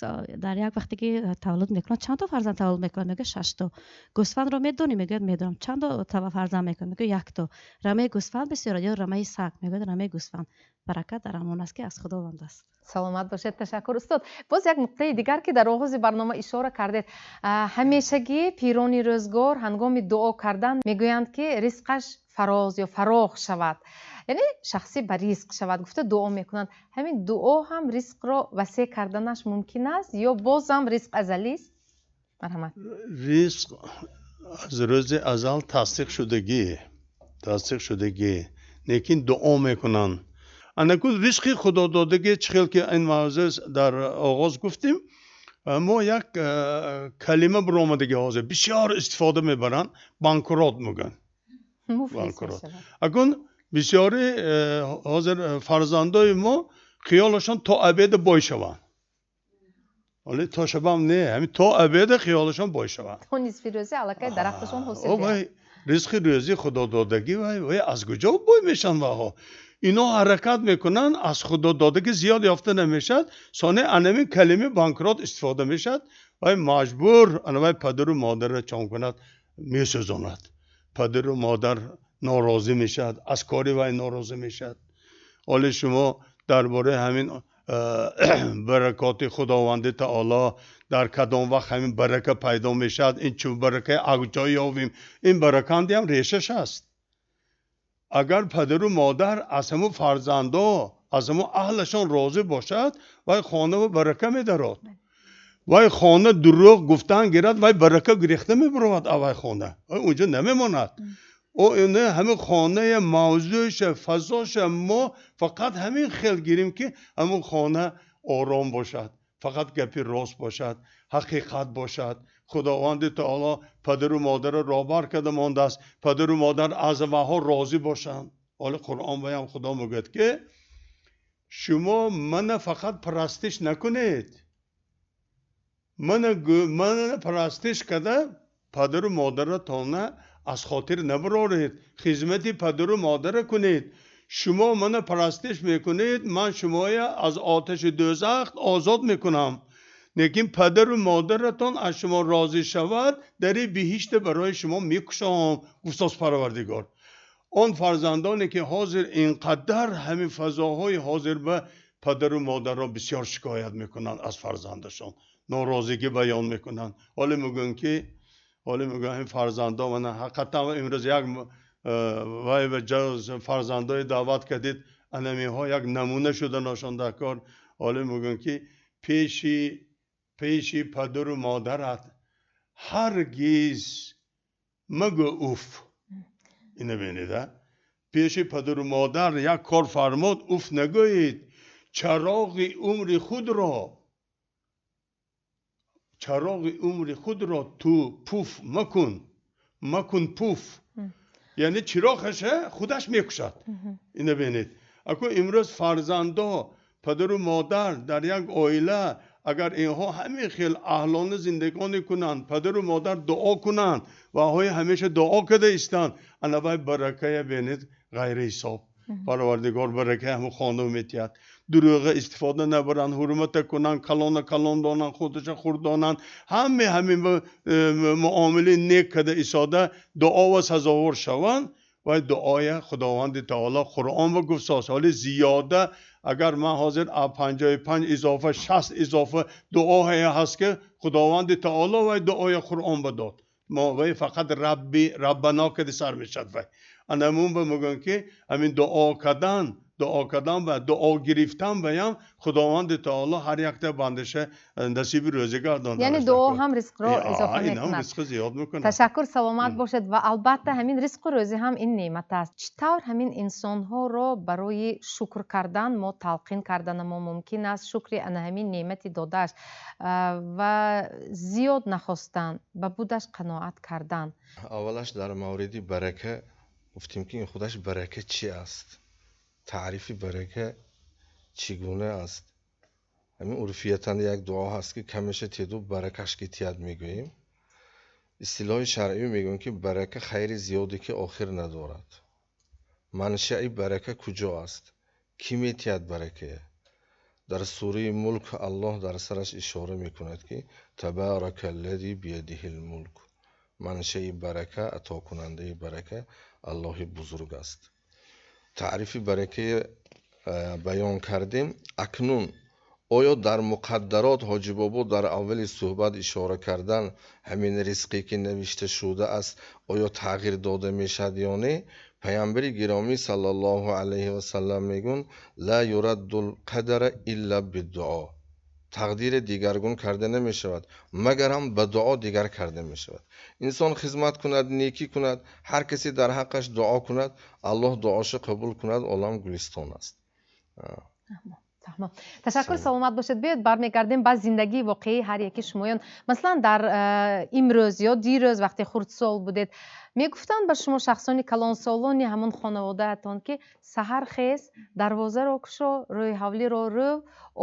вақте ки таваллуд мекунад, чандто фарзанд таваллуд мекунад? Мегӯяд, шашто. Гӯсфандро медонӣ? Мегӯяд, медонам. Чандто фарзанд мекунад? Мегӯяд, якто. Рамаи гӯсфанд бисёр ё рамаи саг? Мегӯяд, рамаи гӯсфанд. Баракат дар ҳамон аст, ки аз Худованд аст. Саломат бошед, ташаккур, устод. Боз як нуқтаи дигар, ки дар оғози барнома ишора кардед. Ҳамешагӣ пирони рӯзгор ҳангоми дуо кардан мегӯянд, ки ризқаш фароз ё фарох шавад, яъне шахсӣ ба ризқ шавад гуфта дуо мекунанд. Ҳамин дуо ҳам ризқро васеъ карданаш мумкин аст ё бозам ризқ азалист? Марҳамат. Ризқ аз рӯзи азал тасдиқ шудагӣ, лекин дуо мекунанд. Анаку ризқи худододагӣ, чӣ хел ки ин мавзӯъ дар оғоз гуфтем, мо як калима биромадагӣ, ҳозир бисёр истифода мебаранд, банкрот мегӯянд, банкрот. Акун бисёри ҳозир фарзандои мо хиёлашон то абеда бой шаванд. Ҳоле то шабам не, ҳамин то абеда хиёлашон бой шаванд. То нисфи рӯзи аллакай дарахташон ҳосил диҳад. Ризқи рӯзӣ худододагӣ, вай аз куҷо бой мешаванд? Ваҳо ино ҳаракат мекунанд, аз худододагӣ зиёд ёфта намешавад. Соне анамин калимаи банкрот истифода мешавад. Вай маҷбур ана вай падару модарро чон кунад, месӯзонад. Падару модар норозӣ мешавад, аз кори вай норозӣ мешавад. Ҳоле шумо дар бораи ҳамин баракоти Худованди таоло, дар кадом вақт ҳамин барака пайдо мешавад, ин чун баракаи аз куҷо ёбем? Ин баракандиам решаш аст. Агар падару модар аз ҳамун фарзандо, аз ҳамун аҳлашон розӣ бошад, вай хона барака медарод. Вай хона дурӯғ гуфтан гирад, вай барака гирехта мебаровад аз вай хона, вай унҷо намемонад. О ина ҳамин хонаи мавзӯиша, фазоша мо фақат ҳамин хел гирем, ки ҳамун хона ором бошад, фақат гапи рост бошад, ҳақиқат бошад. Худованди таоло падару модарро роҳбар карда мондааст, падару модар аз ваҳо розӣ бошанд. Ҳоли Қуръон баям Худо мегӯяд, ки шумо мана фақат парастиш накунед, мана парастиш карда падару модаратонна аз хотир набароред, хизмати падару модара кунед. Шумо мана парастиш мекунед, ман шумоя аз оташи дӯзах озод мекунам, лекин падару модаратон аз шумо розӣ шавад, дари биҳишта барои шумо мекушоам, гуфтааст Парвардигор. Он фарзандоне ки ҳозир инқадар ҳамин фазоҳои ҳозир ба падару модарро бисёр шикоят мекунанд, аз фарзандашон норозигӣ баён мекунанд. Ҳоле мегӯянд ки, ҳоле мегӯянд, ҳамин фарзандо мана ҳақиқатан имрӯз як вай ба фарзандои даъват кардид, анамиҳо як намуна шуданашон дар кор. Ҳоле мегӯянд, ки пеши падару модарат ҳаргиз магӯ уф. Ина бинед, пеши падару модар як кор фармуд, уф нагӯед, чароғи умри худро, Чароғи умри худро ту пуф макун, макун пуф. Яъне чироғаша худаш мекушад. Ина бинед. Акун имрӯз фарзандо, падару модар дар як оила агар инҳо ҳамин хел аҳлона зиндагонӣ кунанд, падару модар дуо кунанд ва ҳои ҳамеша дуо карда истанд, ана вай баракая бинед ғайриҳисоб. Парвардигор баракаи ҳамон хона метиҳад. Дурӯға истифода набаранд, ҳурмата кунанд, калона калон донанд, худаша хурд донанд. Ҳаме ҳамин муомилаи нек карда исода дуо ва сазовор шаванд. Вай дуоя Худованди таоло Қуръон ва гуфтааст. Ҳоли зиёда агар ман ҳозир 55 изофа 60 изофа дуоҳое ҳаст ки Худованди таоло вай дуоя Қуръон ба дод. Мо вай фақат Рабби Раббано кади сар мешад вай. Анамун ба мегӯям ки ҳамин дуо кардан, дуо кардан ва дуо гирифтан баям Худованди таоло ҳар якта бандаша насиби рӯзӣ гардонад. Яъне дуо ҳам ризқро изофа мекунад. Ҳам ризқро зиёд мекунад. Ташаккур, саломат бошед. Ва албатта ҳамин ризқу рӯзӣ ҳам ин неъмат аст. Чӣ тавр ҳамин инсонҳоро барои шукр кардан мо талқин карданамо мумкин аст? Шукри ана ҳамин неъмати додааш ва зиёд нахостан, ба будаш қаноат кардан. Аввалаш дар мавриди барака гуфтем ки ин худаш барака чӣ аст? Таърифи барака чӣ гуна аст? Ҳамин урфиятан як дуо ҳаст ки камеша теду баракаш ки тият мегӯем. Истилоҳи шаръӣ мегӯем ки барака хайри зиёде ки охир надорад. Маншаи барака куҷо аст? Кӣ метиҳад баракая? Дар сураи Мулк Аллоҳ дар сараш ишора мекунад ки табарака аллази биядиҳил мулк. Маншаи барака, атокунандаи барака Аллоҳи бузург аст. Таърифи баракаи баён кардем. Акнун оё дар муқаддарот Ҳоҷи Бобо дар аввали суҳбат ишора кардан ҳамин ризқе ки навишта шудааст оё тағйир дода мешавад ё не? Паямбари гиромӣ саллаллоҳу алайҳи васаллам мегӯянд ла юраддул қадара илла биддуо. Тақдири дигаргун карда намешавад, магарам ба дуо дигар карда мешавад. Инсон хизмат кунад, некӣ кунад, ҳар касе дар ҳаққаш дуо кунад, Аллоҳ дуоша қабул кунад, олам гулистон аст. Ташаккур, саломат бошед. Биёед бармегардем ба зиндагии воқеии ҳар яки шумоён. Масалан, дар имрӯз ё дирӯз вақте хурдсол будед, мегуфтанд ба шумо шахсони калонсолони ҳамон хонаводаатон ки саҳар хез, дарвозаро кушо, рӯи ҳавлиро рӯв,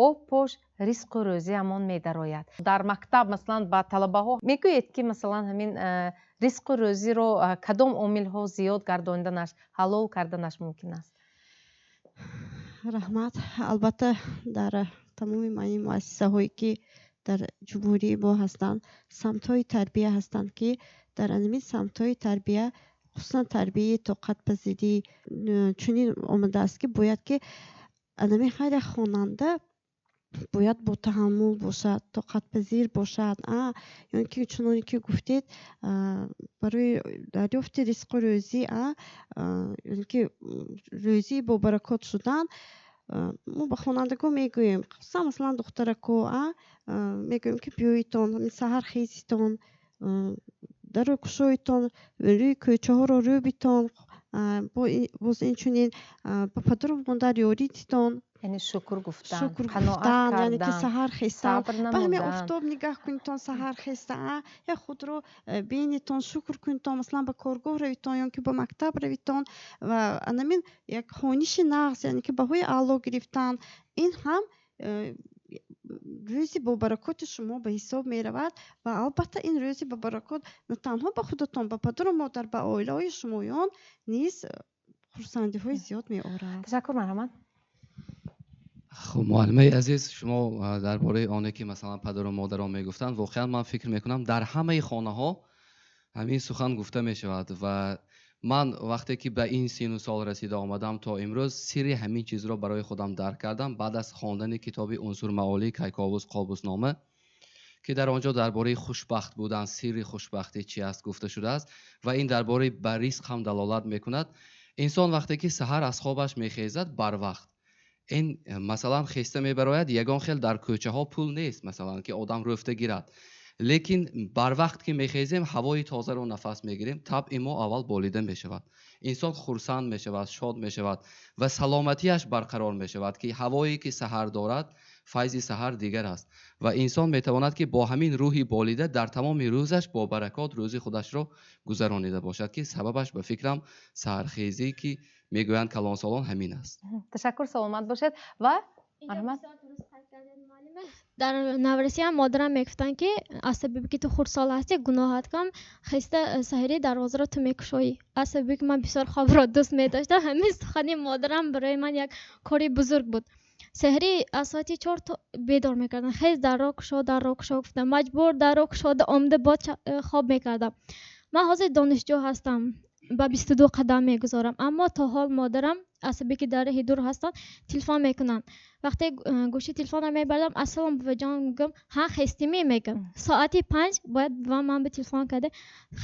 об пош, ризқу рӯзӣ ҳамон медарояд. Дар мактаб масалан ба талабаҳо мегӯед ки масалан ҳамин ризқу рӯзиро кадом омилҳо зиёд гардониданаш, ҳалол карданаш мумкин аст? Раҳмат. Албатта дар тамоми ин муассисаҳое ки дар ҷумҳурии мо ҳастанд, самтҳои тарбия ҳастанд ки дар ҳамин самтҳои тарбия, хусусан тарбияи тоқатпазирӣ чунин омадааст ки бояд ки ҳамин ҳар як хонанда бояд бо таҳаммул бошад, тоқатпазир бошад. Ё ин ки чуноне ки гуфтед, барои дарёфти ризқу рӯзӣ, ё ки рӯзӣ бо баракот шудан, мо ба хонандагон мегӯем, хусусан масалан духтарако, мегӯем ки биёитон, саҳар хезитон, дарро кушоитон, рӯи кӯчаҳоро рӯбитон, боз инчунин ба падару модар ёрӣ дитон. Яъне шукр гуфтан, шукр қаноат гуфтан, яъне ки кардан, саҳар хестан, сабр ба ҳамин намудан. офтоб нигаҳ кунитон, саҳар хеста, я худро бинитон, шукр кунитон, масалан ба коргоҳ равитон ё ки ба мактаб равитон ва анамин як хониши нағз, яъне ки баҳои аъло гирифтан, ин ҳам рӯзи бобаракоти шумо ба ҳисоб меравад ва албатта ин рӯзи бобаракот на танҳо ба худатон, ба падару модар, ба оилаҳои шумоён низ хурсандиҳои зиёд меорад. Ташаккур, марҳамат. Хуб, муаллимаи азиз, шумо дар бораи оне ки масалан падару модарон мегуфтанд, воқеан ман фикр мекунам дар ҳамаи хонаҳо ҳамин сухан гуфта мешавад ва ман вақте ки ба ин сину сол расида омадам то имрӯз сирри ҳамин чизро барои худам дарк кардам баъд аз хондани китоби Унсур маолии Кайковус Қобуснома, ки дар он ҷо дар бораи хушбахт будан, сирри хушбахтӣ чи аст гуфта шудааст ва ин дар бораи ба ризқ ҳам далолат мекунад. Инсон вақте ки саҳар аз хобаш мехезад барвақт, ин масалан хеста мебарояд, ягон хел дар кӯчаҳо пул нест, масалан ки одам рӯфта гирад, Лекин барвақт ки мехезем, ҳавои тозаро нафас мегирем, табъи мо аввал болида мешавад. Инсон хурсанд мешавад, шод мешавад ва саломатиаш барқарор мешавад, ки ҳавое ки саҳар дорад, файзи саҳар дигар аст. Ва инсон метавонад, ки бо ҳамин рӯҳи болида дар тамоми рӯзаш бо баракот рӯзи худашро гузаронида бошад, ки сабабаш ба фикрам саҳархезӣ, ки мегӯянд калонсолон, ҳамин аст. Ташаккур, саломат бошед ва марҳамат. Дар наврасиам модарам мегуфтанд, ки аз сабаби ки ту хурдсол ҳастӣ, гуноҳат кам, хеста саҳарӣ дарвозаро ту мекушоӣ. Аз сабаби ки ман бисёр хобро дӯст медоштам, ҳамин сухани модарам барои ман як кори бузург буд. Саҳарӣ аз соати 4 бедор мекардам, хез, дарро кушо, дарро кушо гуфтам. Маҷбур дарро кушода омада боз хоб мекардам. Ман ҳозир донишҷӯ ҳастам, ба 22 қадам мегузорам, аммо то ҳол модарам аз сабаби ки дар раҳи дур ҳастанд, телефон мекунанд. Вақте гӯши телефонро мебардам, ассалом, буваҷон мегӯям, ҳа, хестимӣ мегӯям. Соати 5 бояд бува ман ба телефон карда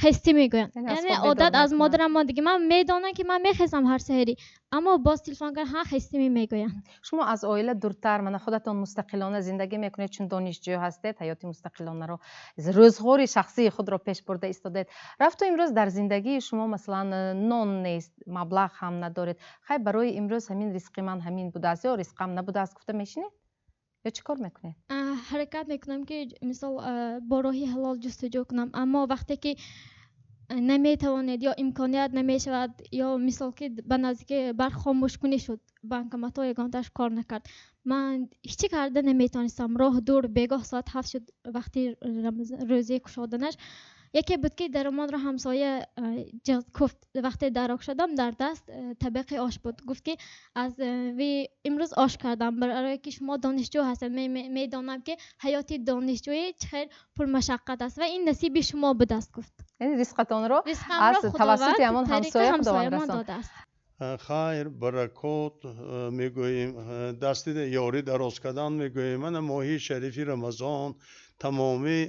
хестӣ мегӯянд. Яъне одат аз модарам мондагӣ. Ман медонам, ки ман мехезам ҳар саҳарӣ, аммо боз телефон карда ҳа, хестимӣ мегӯянд. Шумо аз оила дуртар, мана худатон мустақилона зиндагӣ мекунед, чун донишҷӯ ҳастед, ҳаёти мустақилонаро, рӯзғори шахсии худро пеш бурда истодаед. Рафту имрӯз дар зиндагии шумо, масалан, нон нест, маблағ ҳам надоред. Хай, барои имрӯз ҳамин ризқи ман ҳамин будааст ё ризқам набудааст гуфта мешинед ё чӣ кор мекунед? Ҳаракат мекунам, ки мисол бо роҳи ҳалол ҷустуҷӯ кунам, аммо вақте ки наметавонед ё имконият намешавад, ё мисол ки ба наздики барқ хомӯшкунӣ шуд, банкоматҳо ягонташ кор накард, ман ҳеҷ чӣ карда наметавонистам. Роҳ дур, бегоҳ соат 7 шуд, вақти рӯзаи кушоданаш. Яке буд, ки даромонро ҳамсоя куфт. Вақте дарро кушодам, дар даст табақи ош буд. Гуфт, ки аз имрӯз ош кардам, барое ки шумо донишҷӯ ҳастед, медонам, ки ҳаёти донишҷӯӣ чӣ хел пурмашаққат аст ва ин насиби шумо будааст, гуфт. Яъне ризқатонро аз тавассути ҳамон ҳамсоя Худованд расонд. Хайр, баракот мегӯем, дасти ёрӣ дароз кардан мегӯем. Мана моҳи шарифи Рамазон, тамоми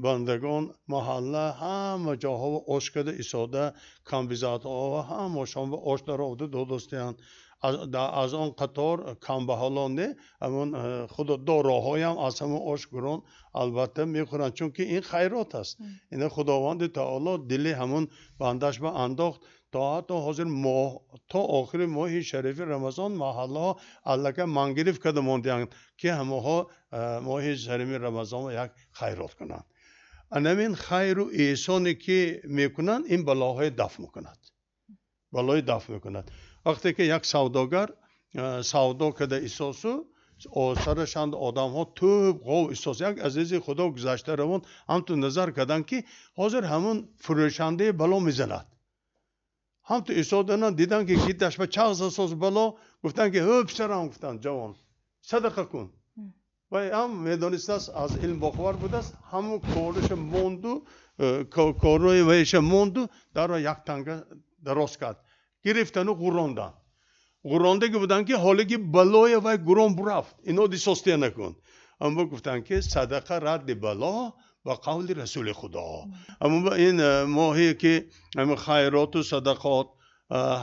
бандагон, маҳалла, ҳама ҷоҳо ош карда истода, камбизоатҳо ҳамашон ош дароварда додостиянд. Аз он қатор камбаҳалон не, ҳамон худо дороҳоям аз ҳамон ош гурон албатта мехӯранд, чунки ин хайрот аст. Ина Худованди таоло дили ҳамон бандаш ба андохт, то ҳатто ҳозир моҳ то охири моҳи шарифи Рамазон маҳаллаҳо аллакай мангирифт карда мондианд, ки ҳамаҳо моҳи шарифи Рамазон як хайрот кунанд. Анамин хайру эҳсоне ки мекунанд, ин балоҳои дафъ мекунад, балои дафъ мекунад. Вақте ки як савдогар савдо карда исосу сарашанд одамҳо тӯб ғов исос, як азизи худо гузашта равон ҳамту назар карданд, ки ҳозир ҳамун фурӯшандаи бало мезанад. Ҳамту исодана диданд, ки гиташ ба чағз асос бало. Гуфтанд, ки ҳӯ, писарам, гуфтанд, ҷавон, садақа кун. Вай ҳам медонистааст, аз илм бохабар будааст, ҳамун кориша монду, корҳои вайша монду, дарро як танга дароз кард, гирифтану ғуронданд. Ғурондаги буданд, ки ҳолиги балоя вай гурон бурафт, ино дисостия накун. Аммо гуфтанд, ки садақа радди бало, ба қавли расули худо. Аммо ин моҳе ки хайроту садақот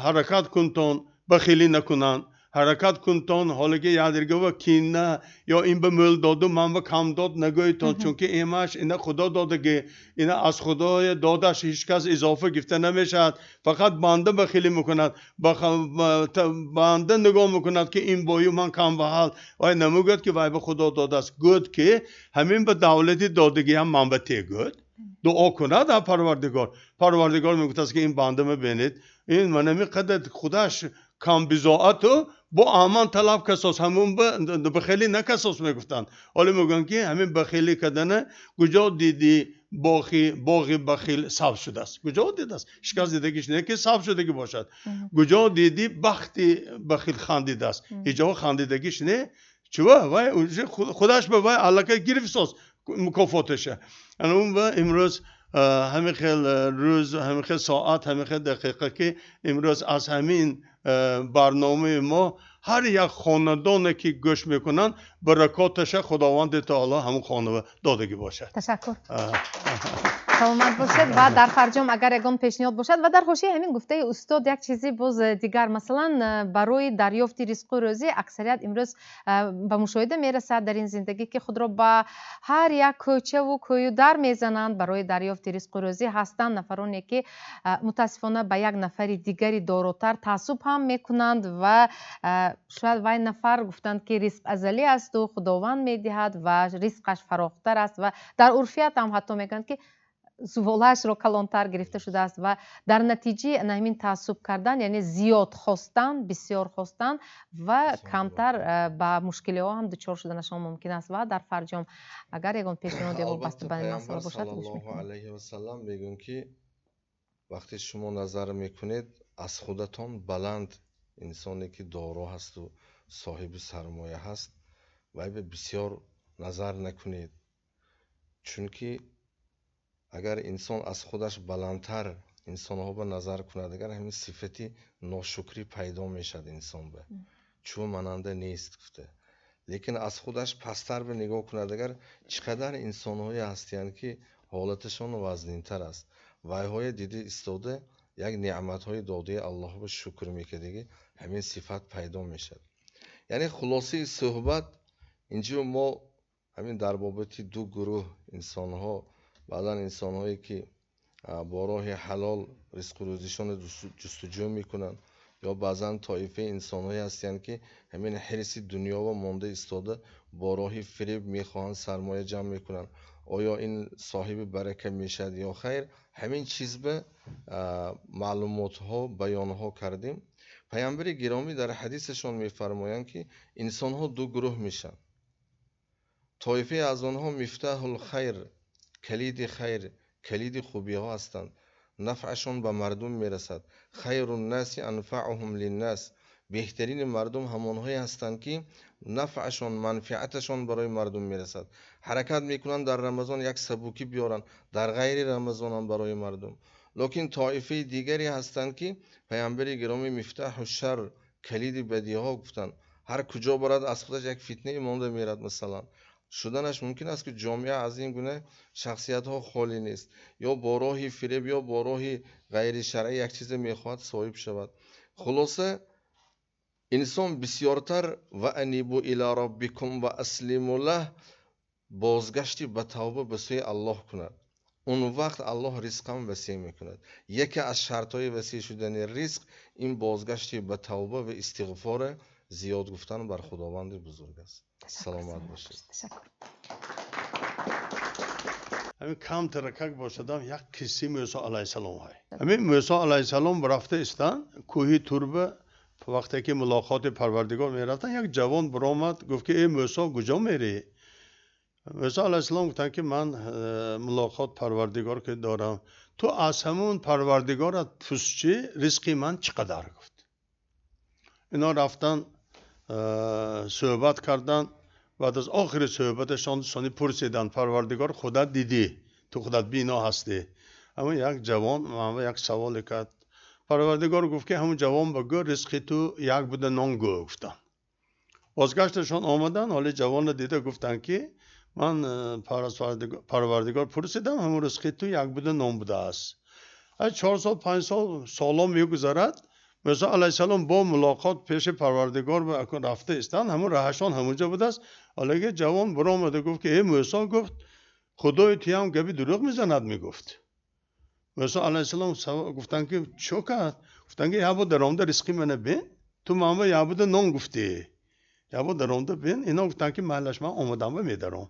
ҳаракат кунтон, бахилӣ накунанд, ҳаракат кунтон, ҳолиги ядиргава кина ё ин ба мӯл доду, ман ба кам дод нагӯйтон, чунки имаш ина худо додаги, ина аз худои додаш ҳеҷ кас изофа гифта намешавад. Фақат банда бахилӣ мекунад, банда нигоҳ мекунад, ки ин бою, ман камбаҳал. Вай намегӯяд, ки вай ба худо додааст. Гӯд, ки ҳамин ба давлати додагиам ман ба те гӯд, дуо кунад а Парвардигор. Парвардигор мегуфтааст, ки ин банда мебинед, ин манами қадар худаш камбизоату бо аман талаб касос, ҳамун бахилӣ накасос мегуфтанд. Ҳоло мегӯянд, ки ҳамин бахилӣ кардана куҷо дидӣ боғи бахил сабз шудааст? Куҷо дидааст? Ҳеҷ кас дидагиш не, ки сабз шудагӣ бошад. Куҷо дидӣ бахти бахил хандидааст? Ҳеҷ ҷо хандидагиш не. Чува вай худаш ба вай аллакай гирифтост мукофоташа. Ана он ба имрӯз ҳамин хел рӯз, ҳамин хел соат, ҳамин хел дақиқа, ки имрӯз аз ҳамин барномаи мо ҳар як хонадоне ки гӯш мекунанд, баракоташа Худованди таоло ҳамон хонава додагӣ бошад. Ташаккур. Саломат бошед. Ва дар фарҷом агар ягон пешниҳод бошад ва дар ҳошияи ҳамин гуфтаи устод як чизи боз дигар, масалан, барои дарёфти ризқу рӯзӣ аксарият имрӯз ба мушоҳида мерасад дар ин зиндагӣ, ки худро ба ҳар як кӯчаву кӯю дар мезананд барои дарёфти ризқу рӯзӣ. Ҳастанд нафароне, ки мутаассифона ба як нафари дигари доротар таассуб ҳам мекунанд ва шояд вай нафар гуфтанд, ки ризқ азалӣ асту Худованд медиҳад ва ризқаш фарохтар аст ва дар урфият ҳам ҳатто мегӯянд, ки зуволаашро калонтар гирифта шудааст ва дар натиҷаи ҳамин таассуб кардан, яъне зиёд хостан, бисёр хостан ва камтар ба мушкилиҳо ҳам дучор шуданашон мумкин аст. Ва дар фарҷом агар ягон пешниҳоде вобаста ба ин масъала бошад, гӯш мекунем. Алайҳи васаллам мегӯянд, ки вақте шумо назар мекунед аз худатон баланд инсоне ки доро ҳасту соҳиби сармоя ҳаст, вай ба бисёр назар накунед, чунки агар инсон аз худаш баландтар инсонҳо ба назар кунад, агар ҳамин сифати ношукрӣ пайдо мешавад инсон ба чун мананда нест гуфта. Лекин аз худаш пасттар ба нигоҳ кунад, агар чӣ қадар инсонҳое ҳастиянд, ки ҳолаташон вазнинтар аст, вайҳое дида истода як неъматҳои додаи Аллоҳ ба шукр мекардагӣ, ҳамин сифат пайдо мешавад. Яъне хулосаи суҳбат инҷо мо ҳамин дар бобати ду гурӯҳ инсонҳо, баъдан инсонҳое ки бо роҳи ҳалол ризқу рӯзишонро ҷустуҷӯ мекунанд, ё баъзан тоифаи инсонҳое ҳастанд, ки ҳамин ҳирси дунёва монда истода бо роҳи фиреб мехоҳанд сармоя ҷамъ мекунанд. Оё ин соҳиби барака мешавад ё хайр? Ҳамин чиз ба маълумотҳо, баёнҳо кардем. Паямбари гиромӣ дар ҳадисашон мефармоянд, ки инсонҳо ду гурӯҳ мешаванд. Тоифае аз онҳо мифтаҳул хайр, калиди хайр, калиди хубиҳо ҳастанд, нафъашон ба мардум мерасад. Хайруннаси анфаъуҳум линнас, беҳтарини мардум ҳамонҳое ҳастанд, ки нафъашон, манфиаташон барои мардум мерасад. Ҳаракат мекунанд дар Рамазон як сабукӣ биёранд, дар ғайри Рамазон ҳам барои мардум. Лекин тоифаи дигаре ҳастанд, ки паямбари гиромӣ мифтаҳу шар, калиди бадиҳо гуфтанд. Ҳар куҷо барад аз худаш як фитнае монда мерад. Масалан, шуданаш мумкин аст, ки ҷомеа аз ин гуна шахсиятҳо холӣ нест, ё бо роҳи фиреб, ё бо роҳи ғайришаръӣ як чизе мехоҳад соҳиб шавад. Хулоса, инсон бисёртар ва анибу ила роббикум ва аслиму лаҳ, бозгашти ба тавба ба сӯи Аллоҳ кунад. Он вақт Аллоҳ ризқам васеъ мекунад. Яке аз шартҳои васеъ шудани ризқ ин бозгашти ба тавба ва истиғфори зиёд гуфтан бар Худованди бузург аст. Саломат бошед. Ҳамин камтаракак бошадам як қиссаи Мӯсо алайҳиссалом ҳай. Ҳамин Мӯсо алайҳиссалом рафта истан кӯҳи Турба, вақте ки мулоқоти Парвардигор мерафтан, як ҷавон баромад, гуфт ки эй Мӯсо, куҷо мерӣ? Мӯсо алайҳиссалом гуфтанд, ки ман мулоқот Парвардигор ки дорам, ту аз ҳамун Парвардигорат пурсчи ризқи ман чӣ қадар гуфт. Ино рафтан суҳбат кардан, баъд аз охири суҳбаташон сони пурсиданд, Парвардигор худат дидӣ, ту худат бино ҳастӣ. Ҳамун як ҷавон ман як саволе кард. Парвардигор гуфт, ки ҳамун ҷавон ба гӯ ризқи ту як буда нон гӯ гуфтанд. Бозгашташон омадан, ҳоли ҷавонро дида гуфтанд, ки ман Парвардигор пурсидам, ҳамун ризқи ту як буда нон будааст. 4 сол 5 сол солҳо мегузарад, Мӯсо алайҳиссалом бо мулоқот пеши Парвардигор рафта истанд, ҳамун раҳашон ҳамунҷо будааст. Ҳолаги ҷавон баромада гуфт, ки эй Мӯсо, гуфт, Худои туям гапи дурӯғ мезанад мегуфт. Мӯсо алайҳиссалом гуфтанд, ки чӣ кард? Гуфтанд, ки як бор даромада ризқи мана бин, ту ман ба як буда нон гуфтӣ, як бор даромада бин. Ино гуфтанд, ки майлаш, ман омадам ва медаром.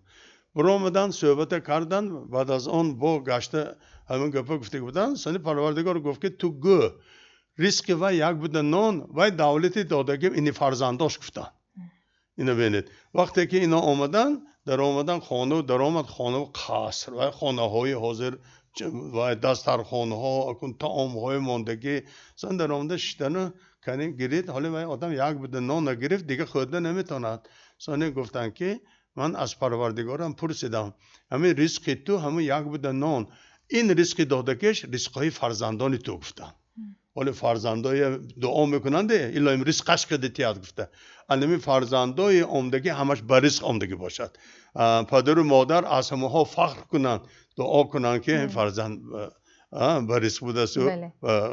Баромадан суҳбата кардан, баъд аз он бо гашта ҳамин гапа гуфта буданд. Сони Парвардигор гуфт, ки ту гӯ ризқи вай як буда нон, вай давлати додагим ини фарзандош гуфтанд. Ино бинед, вақте ки ино омадан, даромадан хонаву даромад хонаву қаср, вай хонаҳои ҳозир, вай дастархонҳо, акун таомҳои мондагӣ. Сан даромада шиштану кани гирид, ҳоли вай одам як буда нон нагирифт, дига хӯрда наметавонад. Сони гуфтанд, ки ман аз Парвардигорам пурсидам, ҳамин ризқи ту ҳамин як буда нон, ин ризқи додагиш ризқҳои фарзандони ту гуфтанд. Ҳоле фарзандои дуо мекунанд, илоҳим ризқаш кида тиҳад гуфта. Анами фарзандои омдагӣ ҳамаш ба ризқ омдагӣ бошад. Падару модар аз ҳамаҳо фахр кунанд, дуо кунанд, ки фарзанд ба ризқ будасту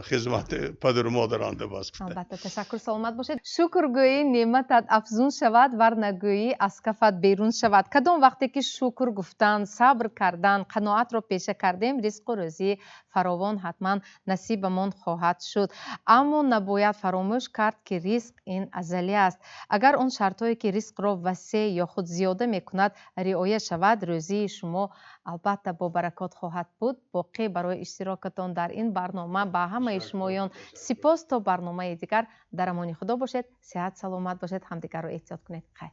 хизмати падару модаранда бас гуфта. Албатта, ташаккур, саломат бошед. Шукргӯӣ неъматат афзун шавад, вар нагӯӣ аз кафат берун шавад. Кадом вақте ки шукр гуфтан, сабр кардан, қаноатро пеша кардем, ризқу рӯзии фаровон ҳатман насибамон хоҳад шуд. Аммо набояд фаромӯш кард, ки ризқ ин азалӣ аст. Агар он шартҳое, ки ризқро васеъ ё худ зиёда мекунад, риоя шавад, рӯзии шумо албатта бо баракот хоҳад буд. Боқӣ барои иштирокатон дар ин барнома ба ҳамаи шумоён сипос. То барномаи дигар дар амони Худо бошед, сиҳат саломат бошед, ҳамдигарро эҳтиёт кунед. Хайр.